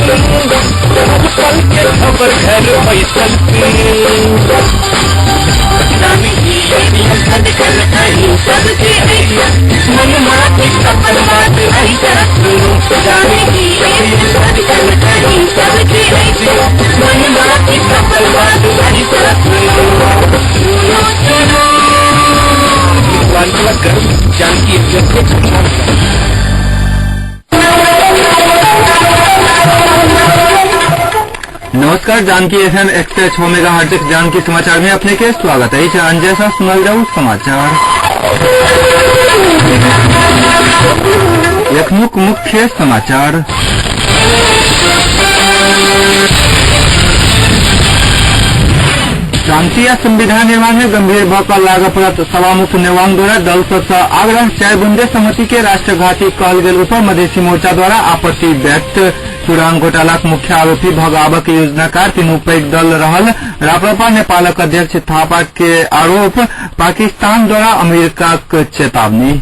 सुनू, हर पल के खबर घर बैसल सुनू। जानकी धड़कन अहीं सबके अछि, मनमा के सफल बात अहीं सुनू। जानकी धड़कन अहीं सबके अछि, मनमा के सफल बात अहीं सुनू। सुनो सुनो मिथिलांचलक गर्व जानकी एफएम। नमस्कार, Janaki F M 106 mega hertz Janaki समाचार में अपने के स्वागत है। अंजय सा सुनल जाऊ समाचार। एखनुक मुख्य समाचार। शांति आ संविधान निर्माण में गंभीर भऽ कऽ लागऽ पड़त सभामुख नेवांग द्वारा दल सबसँ आग्रह। चारि बुंदे सहमति के राष्ट्रघाती कहल गेल ऊपर मधेसी मोर्चा द्वारा आपत्ति व्यक्त। सुरांग घोटालाक मुख्य आरोपी भगाबक योजनाकार तीनू पैघ दल रहल राप्रपा नेपालक अध्यक्ष थापा के आरोप। पाकिस्तान द्वारा अमेरिकाक चेतावनी।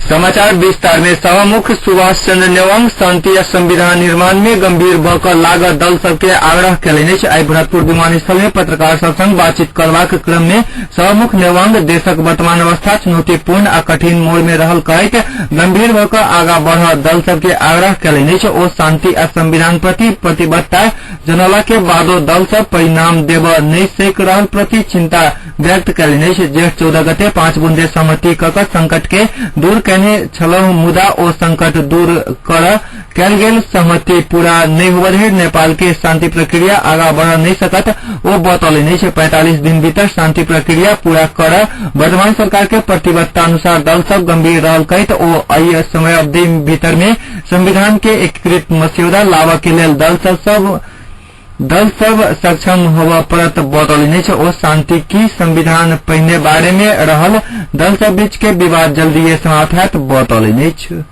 समाचार विस्तार में। सभामुख सुभाष चंद्र नेवांग शांति आ संविधान निर्माण में गंभीर भऽ कऽ लागत दल सबके आग्रह केलनि अछि। आइ भरतपुर विमानस्थल में पत्रकार सब संग बातचीत करबाक क्रम में सभामुख नेवांग देशक वर्तमान अवस्था चुनौतीपूर्ण आ कठिन मोड़ में रहल कहैत गंभीर भऽ कऽ आगा बढ़ दल सबके आग्रह केलनि अछि। ओ शांति आ संविधान प्रति प्रतिबद्धता जनौला के बादो दल सब परिणाम देबऽ नहि सकि रहल प्रति चिंता व्यक्त कयलनि अछि। जेठ 14 गते 5 बुंदे सहमति कऽ कऽ संकट के दूर कयने छलहुँ, मुदा ओ संकट दूर कर कयल गेल सहमति पूरा नहि होबय धरि नेपाल के शांति प्रक्रिया आगा बढ़ नहि सकत ओ बतौलनि अछि। 45 दिन भीतर शांति प्रक्रिया पूरा कर वर्तमान सरकार के प्रतिबद्धता अनुसार दल सब गंभीर रहल कहैत ओ एहि समय अवधि भीतर में संविधान के एकीकृत मस्यौदा लाबऽ के लेल दल सब सक्षम होबऽ पड़त बतौलनि अछि। ओ शांति की संविधान पहिने बारे में रहल दल सब बीच के विवाद जल्दीए समाप्त हैत बतौलनि अछि।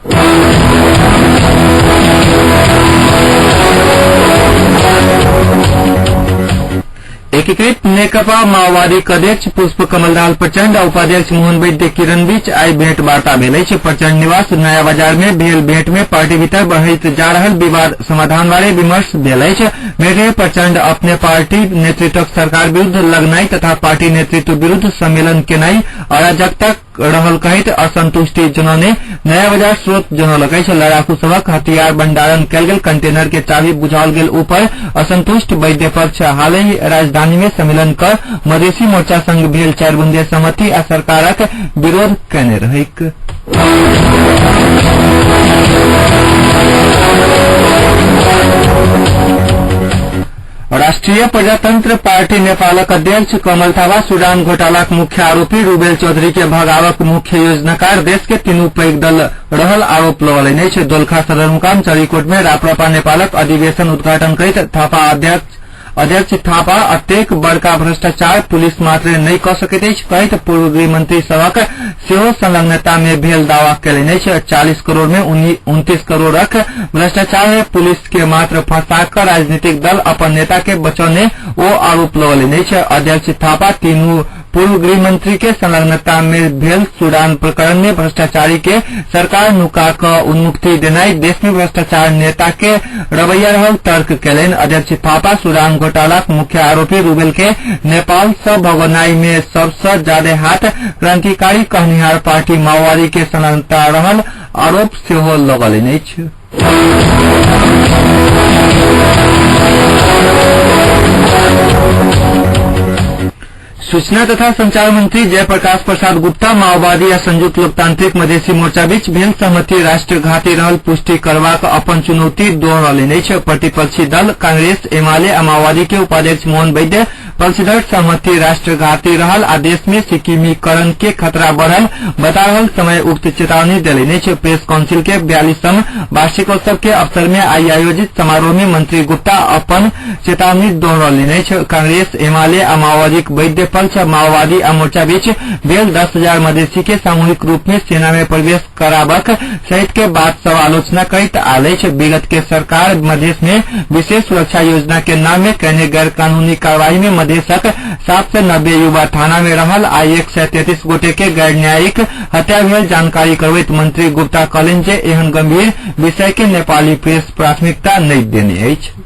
एकीकृत नेकपा माओवादी अध्यक्ष पुष्प कमल दाहाल प्रचंड आ उपाध्यक्ष मोहन वैद्य किरण बीच आइ भेंट वार्ता भेल अछि। प्रचंड निवास नया बाजार में भेल भेंट में पार्टी भीतर बढ़ैत जा रहल विवाद समाधान बारे विमर्श भेल अछि। भेंट में प्रचंड अपने पार्टी नेतृत्वक सरकार विरुद्ध लगनाई तथा पार्टी नेतृत्व विरुद्ध सम्मेलन केनाई अराजकता रहल कहैत असंतुष्टि जनौने नया बाजार स्रोत जनौलक अछि। लड़ाकू सभक हथियार भंडारण कयल गेल कंटेनर के चाबी बुझाओल गेल ऊपर असंतुष्ट वैद्य पक्ष हालहि राजधानी में सम्मेलन कर मधेसी मोर्चा संग भेल चारि बुंदे सहमति आ सरकारक विरोध कयने रहैक। राष्ट्रीय प्रजातंत्र पार्टी नेपालक अध्यक्ष कमल थापा सुडान घोटालाक मुख्य आरोपी रूबेल चौधरी के भगावक मुख्य योजनाकार देश के तीनू पैघ दल रहल आरोप लगौलनि अछि। दोलखा सदरमुकाम चरीकोट में राप्रपा नेपालक अधिवेशन उद्घाटन करैत थापा अध्यक्ष थापा अतेक बड़का भ्रष्टाचार पुलिस मात्रे नहि कऽ सकैत अछि कहैत पूर्व गृहमंत्री सभक सेहो संलग्नता में भेल दावा कयलनि अछि। 40 करोड़ में 29 करोड़क भ्रष्टाचार में पुलिस के मात्र फंसा कऽ राजनीतिक दल अपन नेता के बचौने ओ आरोप लगौलनि अछि। अध्यक्ष थापा तीनू पूर्व गृह मंत्री के संलग्नता में भेल सुडान प्रकरण में भ्रष्टाचारी के सरकार नुका कऽ उन्मुक्ति देनाइ देश में भ्रष्टाचार नेता के रवैया रहल तर्क कयलनि। अध्यक्ष थापा सुडान घोटालाक मुख्य आरोपी रूबेल के नेपाल सँ भगोनाई में सबसँ ज्यादा हाथ क्रांतिकारी कहनिहार पार्टी माओवादी के संलग्नता रहल आरोप सेहो लगौलनि अछि। सूचना तथा संचार मंत्री जयप्रकाश प्रसाद गुप्ता माओवादी आ संयुक्त लोकतांत्रिक मधेसी मोर्चा बीच भेल सहमति राष्ट्रघाती रहल पुष्टि करबाक अपन चुनौती दोहरौलनि अछि। प्रतिपक्षी दल कांग्रेस, एमाले आ माओवादी के उपाध्यक्ष मोहन वैद्य पक्षधर सहमति राष्ट्रघाती रहल आ देश में सिक्किमीकरण के खतरा बढ़ल बता रहल समय उक्त चेतावनी देलनि अछि। प्रेस काउंसिल के 42म वार्षिकोत्सव के अवसर में आई आयोजित समारोह में मंत्री गुप्ता अपन चेतावनी दोहरौलनि अछि। कांग्रेस, एमाले आ माओवादीक वैद्य पक्ष माओवादी आ मोर्चा बीच भेल 10,000 मधेसी के सामूहिक रूप में सेना में प्रवेश कराबक सहित के बात सब आलोचना करैत आयल अछि। विगत के सरकार मधेश में विशेष सुरक्षा योजना के नाम में कयने गैर कानूनी कार्रवाई में मधेश मधेशक 790 युवा थाना में रहल आ 133 गोटे के गैर न्यायिक हत्या भेल जानकारी करबैत मंत्री गुप्ता कहलनि जे एहन गंभीर विषय के नेपाली प्रेस प्राथमिकता नहि देने अछि।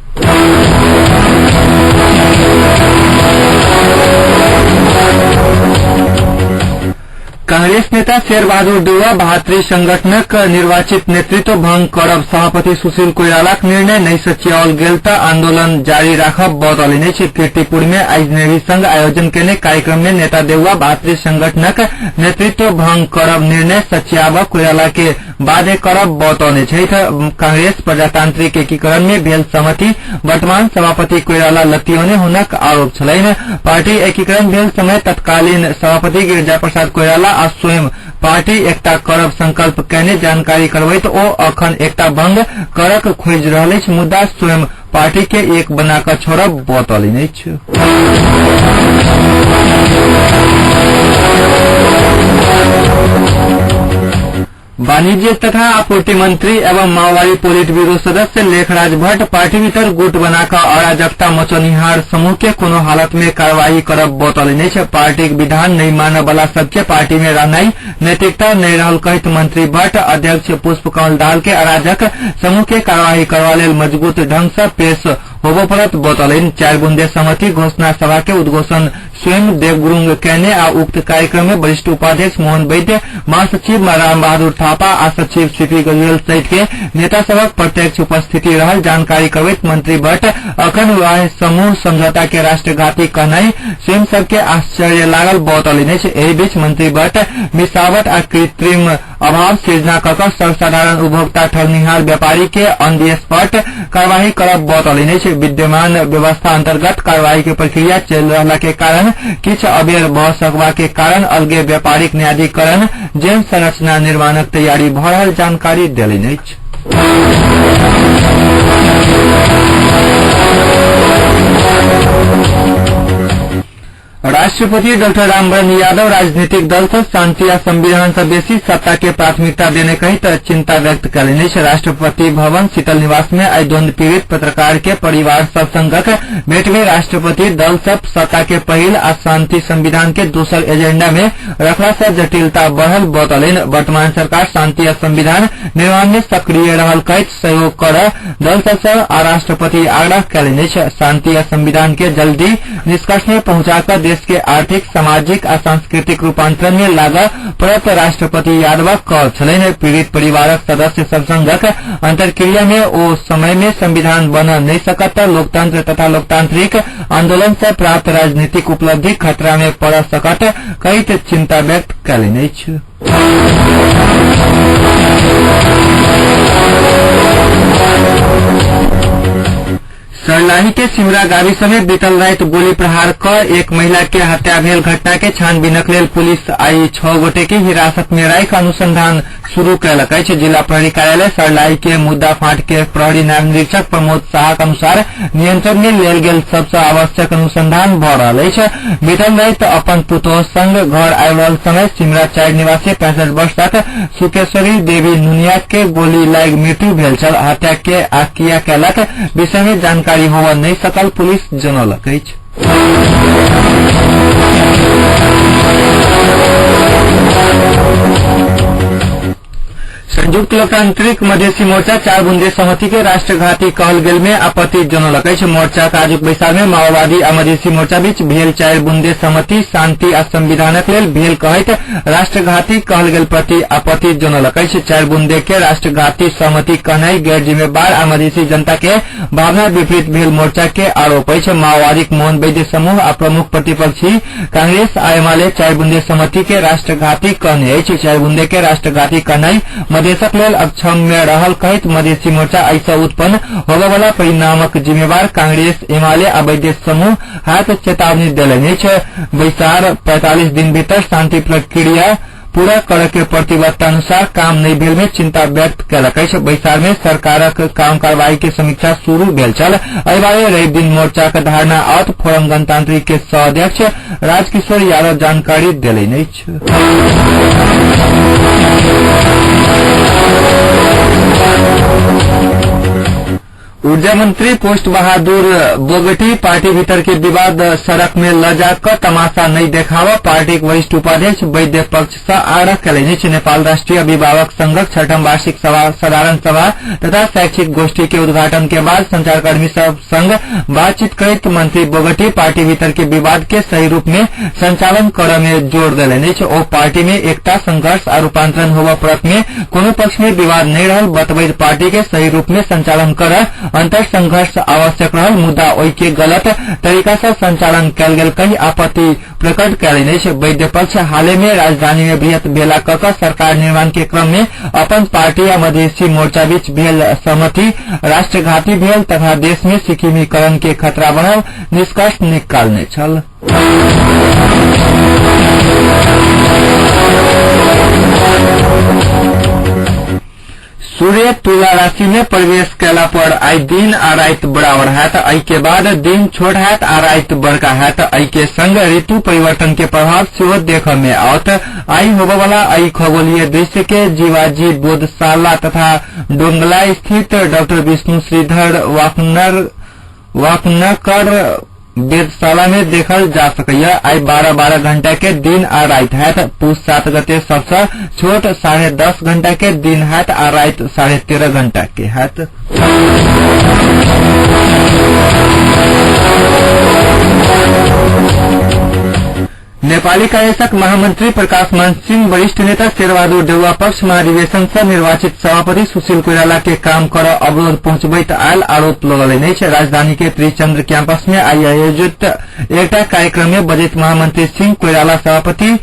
कांग्रेस नेता शेरबहादुर देउवा भातृ संगठनक निर्वाचित नेतृत्व भंग करब सभापति सुशील कोइरालाक निर्णय नहि सच्याओल गेल त आंदोलन जारी राखब बतौलनि अछि। कीर्तिपुर में आइ नेवी संघ आयोजन केने कार्यक्रम में नेता देउवा भातृ संगठनक नेतृत्व भंग करब निर्णय सच्याब कोइराला के बादे करब बतौने छथि। कांग्रेस प्रजातांत्रिक एकीकरण में भेल सहमति वर्तमान सभापति कोइराला लतियौने हुनक आरोप छलनि। पार्टी एकीकरण भेल समय तत्कालीन सभापति गिरिजा प्रसाद कोइराला आ स्वयं पार्टी एकता करब संकल्प कयने जानकारी करबैत ओ अखन एकता भंग करक खोजि रहल अछि, मुदा स्वयं पार्टी के एक बना कऽ छोड़ब बतौलनि अछि। वाणिज्य तथा आपूर्ति मंत्री एवं माओवादी पोलिट ब्यूरो सदस्य लेखराज भट्ट पार्टी भीतर गुट बनाकऽ अराजकता मचौनिहार समूह के कोनो हालत में कार्रवाई करब बतौलनि अछि। पार्टीक विधान नहि मानय वाला सबके पार्टी में रहनाइ नैतिकता नहि रहल कहैत मंत्री भट्ट अध्यक्ष पुष्प कमल दाहाल के अराजक समूह के कार्रवाई करबा लेल मजबूत ढंग से पेश होबय पड़त बतौलनि। चारि बुंदे सहमति घोषणा सभा के उद्घोषण स्वयं देव गुरुङ कयने आ उक्त कार्यक्रम में वरिष्ठ उपाध्यक्ष मोहन वैद्य, महासचिव राम बहादुर थापा आ सचिव सीपी गजुरेल सहित के नेता सभक प्रत्यक्ष उपस्थिति रहल जानकारी करबैत मंत्री भट्ट अखन वाह समूह समझौता के राष्ट्रघाती कहनाइ स्वयं सबके आश्चर्य लागल बतौलनि अछि। एहि बीच मंत्री भट्ट मिसावट आ कृत्रिम अभाव सृजना कऽ कऽ सर्वसाधारण उपभोक्ता ठगनिहार व्यापारी के ऑन the spot कार्यवाही करब बतौलनि अछि। विद्यमान व्यवस्था अंतर्गत कार्यवाही के प्रक्रिया चलि रहला के कारण किछु अबेर भऽ सकबा के कारण अलगे व्यापारिक न्यायाधिकरण जेहन संरचना निर्माणक तैयारी भऽ रहल जानकारी देलनि अछि। राष्ट्रपति डाक्टर रामवरण यादव राजनीतिक दल से शांति आ संविधान से बेसी सत्ता के प्राथमिकता देने कहित चिंता व्यक्त कयलनि अछि। राष्ट्रपति भवन शीतल निवास में आइ द्वंद्व पीड़ित पत्रकार के परिवार सब संगक भेंट में राष्ट्रपति दल सब सत्ता के पहिल आ शांति संविधान के दोसर एजेंडा में रखला से जटिलता बढ़ल बतौलनि। वर्तमान सरकार शांति आ संविधान निर्माण में सक्रिय रहल कहैत सहयोग कर दल सब आ राष्ट्रपति आग्रह कयलनि अछि। शांति आ संविधान के जल्दी निष्कर्ष में पहुंचाकर देश के आर्थिक, सामाजिक आ सांस्कृतिक रूपांतरण में लागऽ पड़त राष्ट्रपति यादवक कहब छलनि। पीड़ित परिवारक सदस्य सब संगक अंतर्क्रिया में ओ समय में संविधान बन नहि सकत त लोकतंत्र तथा लोकतांत्रिक आंदोलन से प्राप्त राजनीतिक उपलब्धि खतरा में पड़ सकत कहैत चिंता व्यक्त कयलनि अछि। सर्लाही के सिमरा गाविस में बीतल राति गोली प्रहार क एक महिला के हत्या भेल घटना के छानबीनक लेल पुलिस आई 6 गोटे के हिरासत में राखि अनुसंधान शुरू कयलक अछि। जिला प्रहरी कार्यालय सर्लाही के मुद्दा फाँट के प्रहरी नायब निरीक्षक प्रमोद शाह के अनुसार नियंत्रण में लेल गेल सबसँ आवश्यक अनुसंधान भऽ रहल अछि। बीतल राति अपन पुतोह संग घर आबि रहल समय सिमरा 4 निवासी 65 वर्षक सुकेश्वरी देवी नुनिया के गोली लागि मृत्यु भेल छल। हत्या के आ किया कयलक विषय में जानकारी होबय नहि सकल पुलिस जनौलक अछि। संयुक्त लोकतांत्रिक मधेसी मोर्चा 4 बुंदे सहमति के राष्ट्रघाती कहल गेल में आपत्ति जनौलक अछि। मोर्चाक आजुक बैसार में माओवादी आ मधेसी मोर्चा बीच भेल 4 बुंदे सहमति शांति आ संविधानक लेल भेल कहैत राष्ट्रघाती कहल गेल प्रति आपत्ति जनौलक अछि। 4 बुंदे के राष्ट्रघाती सहमति कहनाइ गैर जिम्मेवार आ मधेसी जनता के भावना विपरीत भेल मोर्चा के आरोप अछि। माओवादीक मोहन वैद्य समूह आ प्रमुख प्रतिपक्षी कांग्रेस आ एमाले 4 बुंदे सहमति के राष्ट्रघाती कहने अछि। 4 बुंदे के राष्ट्रघाती कहनाइ मधेसक लेल अक्षम्य रहल कहैत मधेसी मोर्चा एहिसँ उत्पन्न होबयवला परिणामक जिम्मेवार कांग्रेस, एमाले आ वैद्य समूह हाथ चेतावनी देलनि अछि। बैसार 45 दिन भीतर शांति प्रक्रिया पूरा करय के प्रतिबद्धता अनुसार काम नहि भेल में चिंता व्यक्त कयलक अछि। बैसार में सरकारक काम कार्रवाई के समीक्षा शुरू भेल छल। एहि बारे रवि दिन मोर्चाक धारणा आओत फोरम गणतांत्रिक के सह अध्यक्ष राजकिशोर यादव जानकारी देलनि अछि। ऊर्जा मंत्री पोस्ट बहादुर बोगटी पार्टी भीतर के विवाद सड़क में ल जाकर तमाशा नहीं देखाव पार्टी के वरिष्ठ उपाध्यक्ष वैद्य पक्ष से आग्रह कयलनि अछि। नेपाल राष्ट्रीय अभिभावक संघक छठम वार्षिक सभा साधारण सभा तथा शैक्षिक गोष्ठी के उद्घाटन के बाद संचारकर्मी सब संग बातचीत करैत मंत्री बोगटी पार्टी भीतर के विवाद के सही रूप में संचालन करय में जोर देलनि अछि। ओ पार्टी में एकता, संघर्ष आ रूपांतरण होबय परत में कोनो पक्ष में विवाद नहीं रहल बतबैत पार्टी के सही रूप में संचालन करय अंतर संघर्ष आवश्यक रहल मुदा ओहि के गलत तरीका से संचालन कयल गेल कहि आपत्ति प्रकट कयलनि अछि। वैद्य पक्ष हाले में राजधानी में बृहत भेला क कऽ सरकार निर्माण के क्रम में अपन पार्टी आ मधेसी मोर्चा बीच भेल सहमति राष्ट्रघाती भेल तथा देश में सिक्किमीकरण के खतरा बनल निष्कर्ष निकालने छल। सूर्य तुला राशि में प्रवेश कयला पर आइ दिन आ राति बराबर हैत। एहि के बाद दिन छोट हैत आ राति बड़का हैत। एहि के संग ऋतु परिवर्तन के प्रभाव सेहो देखय में आओत। आइ होबय वाला एहि खगोलीय दृश्य के जीवाजी बोधशाला तथा डोंगला स्थित डॉक्टर विष्णु श्रीधर वाकनकर वेधशाला में देखल जा सकैया। आइ 12-12 घंटा के दिन आ राति हैत। पुस 7 गते सबसे छोट 10.5 घंटा के दिन हैत आ राति 13.5 घंटा के हैत। नेपाली कांग्रेसक महामंत्री प्रकाश मान सिंह वरिष्ठ नेता शेरबहादुर देउवा पक्ष महाधिवेशन से निर्वाचित सभापति सुशील कोइराला के काम कर अवरोध पहुंचबैत आयल आरोप लगौलनि अछि। राजधानी के त्रिचंद्र कैंपस में आइ आयोजित एकटा कार्यक्रम में बजैत महामंत्री सिंह कोइराला सभापति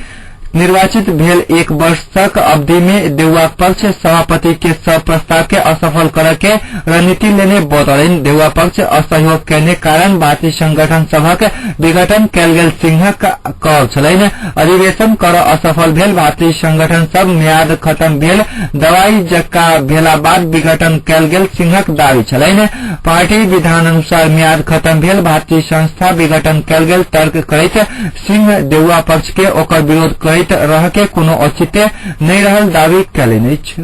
निर्वाचित भेल 1 वर्षक अवधि में देउवा पक्ष सभापति के सब प्रस्ताव के असफल करय के रणनीति लेने बतौलनि। देउवा पक्ष असहयोग केने कारण भारतीय संगठन सभक विघटन कयल गेल सिंहक कहब छलनि। अधिवेशन कर असफल भेल भारतीय संगठन सब म्याद खत्म भेल दवाई जक्का भेला बाद विघटन कयल गेल सिंहक दावी छलनि। पार्टी विधान अनुसार म्याद खत्म भेल भारतीय संस्था विघटन कयल गेल तर्क करैत सिंह देउवा पक्ष के ओकर विरोध करैत रह के कोनो औचित्य नहि रहल दावी कयलनि अछि।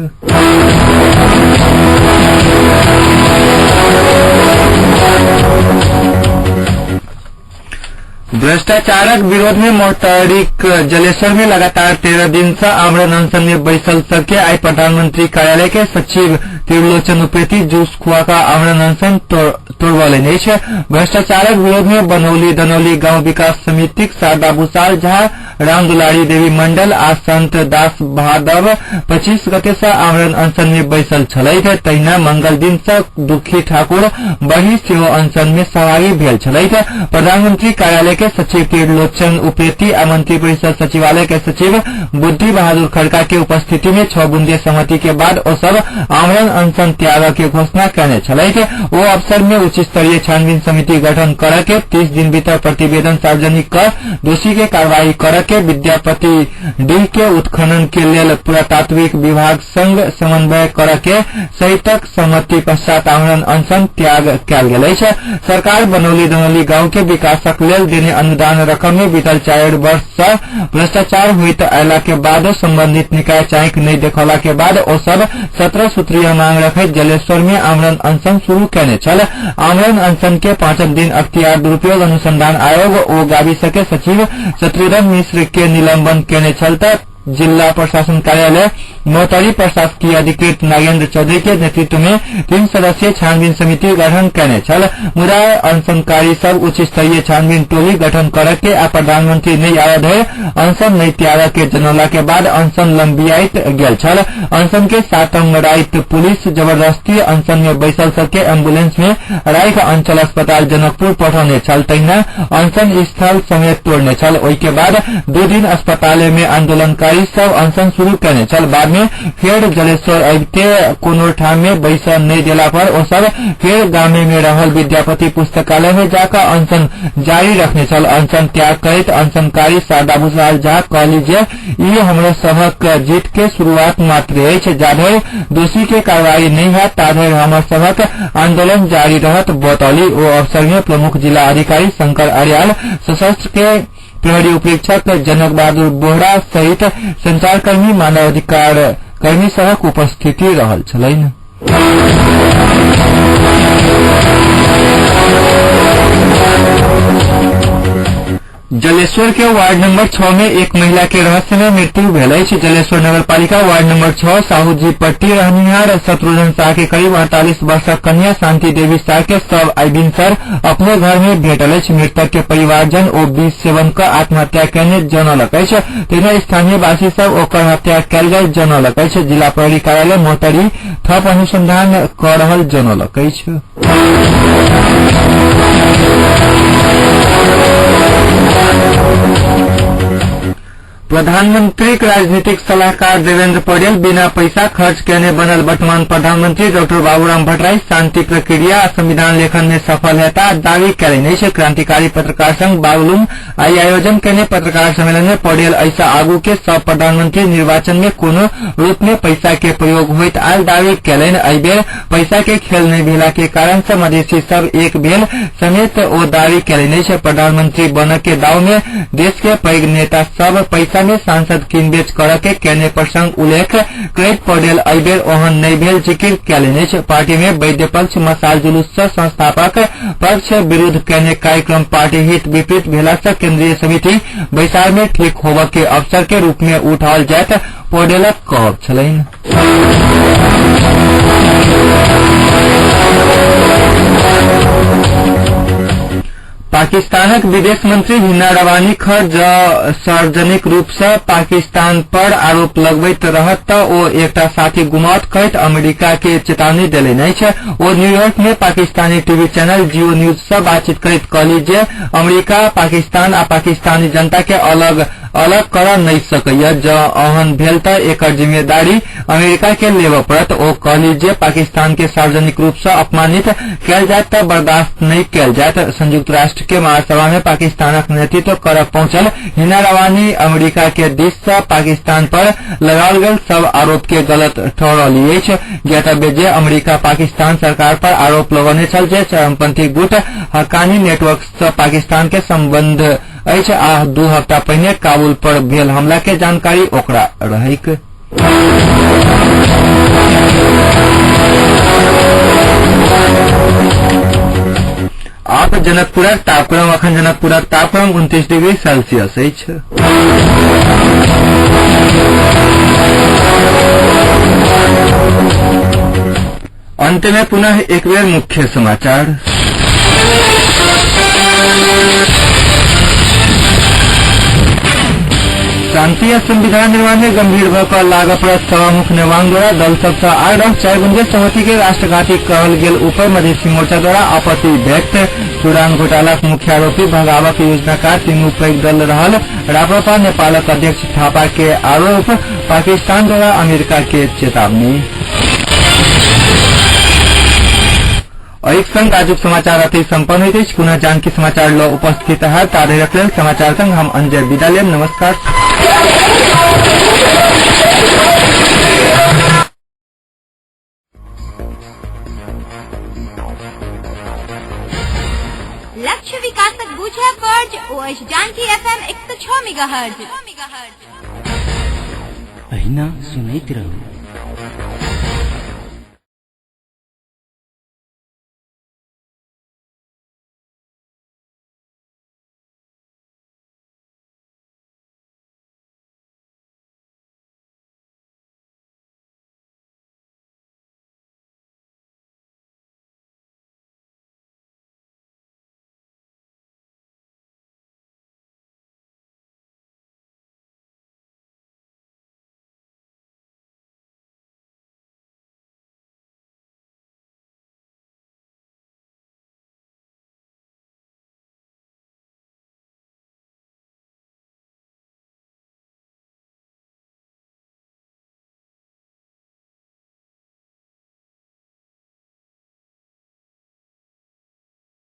भ्रष्टाचारक विरोध में महोत्तरीक जलेश्वर में लगातार 13 दिन से आमरण अनशन में बैसल सबके आइ प्रधानमंत्री कार्यालय के सचिव त्रिलोचन उप्रेती जूस खुआ का आमरण अनशन तोड़वलनि अछि। भ्रष्टाचारक विरोध में बनौली दनौली गांव विकास समितिक शारदा भूषाल झा, राम दुलारी देवी मंडल आ संत दास भादव 25 गते से आमरण अनशन में बैसल छलथि। तहिना मंगल दिन से दुखी ठाकुर बही सेहो अनशन में सहभागी भेल छलथि। प्रधानमंत्री कार्यालय के सचिव त्रिलोचन उप्रेती आ मंत्री परिषद सचिवालय के सचिव बुद्धि बहादुर खड़का के उपस्थिति में 6 बुंदे सहमति के बाद ओ सब आमरण अनशन त्याग के घोषणा करने छलथि। ओ अवसर में उच्च स्तरीय छानबीन समिति गठन कर के 30 दिन भीतर प्रतिवेदन सार्वजनिक कर दोषी के कार्रवाई कर के विद्यापति डीह के उत्खनन के लेल पुरातात्विक विभाग संग समन्वय कर के सहितक सहमति पश्चात आमरण अनशन त्याग कयल गेल अछि। सरकार बनौली दनौली गांव के विकासक लेल देने अनुदान रकम में बीतल 4 वर्ष से भ्रष्टाचार होइत अयला के बाद संबंधित निकाय चाँकि नहीं देखौला के बाद ओ सब 17 सूत्रीय मांग रखैत जलेश्वर में आमरण अनशन शुरू केने छल। आमरण अनशन के 5म दिन अख्तियार दुरुपयोग अनुसंधान आयोग ओ गाविस के सचिव शत्रुघ्न मिश्र के निलंबन केने छल त जिला प्रशासन कार्यालय महोत्तरी प्रशासकीय अधिकृत नागेन्द्र चौधरी के नेतृत्व में 3 सदस्यीय छानबीन समिति गठन केने छल। मुदा अनशनकारी सब उच्च स्तरीय छानबीन टोली गठन कर के आ प्रधानमंत्री नहि आबय धरि अनशन नहि त्याग के जनौला के बाद अनशन लंबियाइत गेल छल। अनशन के 7म राति पुलिस जबरदस्ती अनशन में बैसल सबके एम्बुलेंस में राख अंचल अस्पताल जनकपुर पठौने छल। तहिना अनशन स्थल समेत तोड़ने छल। ओहि के बाद 2 दिन अस्पताल में आंदोलनकारी सब अनशन शुरू केने छल। बाद में फेर जलेश्वर अबिते कोनो ठाम में बैस नहि देला पर ओ सब फेर गामे में रहल विद्यापति पुस्तकालय में जाकर अनशन जारी रखने छल। अनशन त्याग करैत अनशनकारी शारदा भूषाल झा कहली जे ई हमरो सभक जीत के शुरुआत मात्र अछि, जाधरि दोषी के कार्रवाई नहि हैत ताधरि हमर सभक आंदोलन जारी रहत बतौली। ओ अवसर में प्रमुख जिला अधिकारी शंकर अर्याल, सशस्त्र के प्रहरी उपरीक्षक जनक बहादुर बोहरा सहित संचारकर्मी, मानवाधिकार कर्मी सभक उपस्थिति रहल छलनि। जलेश्वर के वार्ड नंबर 6 में एक महिला के रहस्य में मृत्यु भेल अछि। जलेश्वर नगरपालिका वार्ड नंबर 6 साहूजी पट्टी रहनिहार शत्रुघ्न शाह के करीब 48 वर्षक कन्या शांति देवी शाह के शव आइ भिनसर अपने घर में भेटल अछि। मृतक के परिवारजन ओ विष सेवन क आत्महत्या केने जनौलक अछि। तहिना स्थानीयवासी सब ओकर हत्या कयल गेल जनौलक अछि। जिला प्रहरी कार्यालय मोहतरी थप अनुसंधान क रहल जनौलक अछि। प्रधानमंत्रीक राजनीतिक सलाहकार देवेन्द्र पौडेल बिना पैसा खर्च केने बनल वर्तमान प्रधानमंत्री डॉक्टर बाबूराम भट्टराई शांति प्रक्रिया आ संविधान लेखन में सफल हेता दावी कयलनि अछि। क्रांतिकारी पत्रकार संघ बागलुंग आइ आयोजन केने पत्रकार सम्मेलन में पौडेल ऐसा आगू के सब प्रधानमंत्री निर्वाचन में कोनो रूप में पैसा के प्रयोग होइत आयल दावी कयलनि। एहि बेर पैसा के खेल नहि भेला के कारण से मधेसी सब एक भेल समेत ओ दावी कयलनि अछि। प्रधानमंत्री बनऽ के दाव में देश के पैघ नेता सब पैसा में सांसद किनबेच करऽ के केने प्रसंग उल्लेख करैत पौडेल एहि बेर ओहन नहि भेल जिकिर कयलनि अछि। पार्टी में वैद्य पक्ष मसाल जुलूस सँ संस्थापक पक्ष विरुद्ध केने कार्यक्रम पार्टी हित विपरीत भेला सँ केंद्रीय समिति बैसार में ठीक होबऽ के अवसर के रूप में उठाओल जायत पौडेलक कहब छलनि। पाकिस्तानक विदेश मंत्री हिना रवानी खर जँ सार्वजनिक रूप सँ पाकिस्तान पर आरोप लगबैत रहत तऽ ओ एकटा साथी गुमाओत कहैत अमेरिका के चेतावनी देलनि अछि। ओ न्यूयॉर्क में Pakistani TV channel Jio news सँ बातचीत करैत कहली जे अमेरिका पाकिस्तान आ पाकिस्तानी जनता के अलग अलग करऽ नहि सकैया। जँ ओहन भेल तऽ एकर जिम्मेदारी अमेरिका के लेबऽ पड़त। ओ कहली जे पाकिस्तान के सार्वजनिक रूप सँ अपमानित कयल जायत तऽ बर्दाश्त नहि कयल जायत। संयुक्त राष्ट्र के महासभा में पाकिस्तानक नेतृत्व करऽ पहुंचल हिना रवानी अमेरिका के दिस सँ पाकिस्तान पर लगाओल गेल सब आरोप के गलत ठहरौली अछि। ज्ञातव्य जे अमेरिका पाकिस्तान सरकार पर आरोप लगौने छल जे चरमपंथी गुट हक्कानी नेटवर्क सँ पाकिस्तान के संबंध अछि आ 2 हफ्ता पहिने काबुल पर भेल हमला के जानकारी ओकरा रहैक। आब जनकपुरक तापक्रम। अखन जनकपुरक तापक्रम 29 डिग्री सेल्सियस अछि। अंत में पुनः एक बेर मुख्य समाचार। शांति आ संविधान निर्माण में गंभीर भऽ कऽ लागऽ पड़त सभामुख नेवांग द्वारा दल सबसँ आग्रह। 4 बुंदे सहमति के राष्ट्रघाती कहल गेल ऊपर मधेसी मोर्चा द्वारा आपत्ति व्यक्त। चूड़ान घोटालाक मुख्य आरोपी भगावक योजनाकार तीनू पैघ दल रहल राप्रपा नेपालक अध्यक्ष थापा के आरोप। पाकिस्तान द्वारा अमेरिका के चेतावनी। एहि संग आजुक समाचार अति सम्पन्न होइत अछि। पुनः जानकी समाचार ल उपस्थित हैत। ताधरिक लेल समाचार संग हम अंजय विदा लेब। नमस्कार। लक्ष्य विकासक बुझब फर्ज ओ अछि जानकी एफएम 106 मेगाहर्ट्ज। अहिना सुनैत रहू।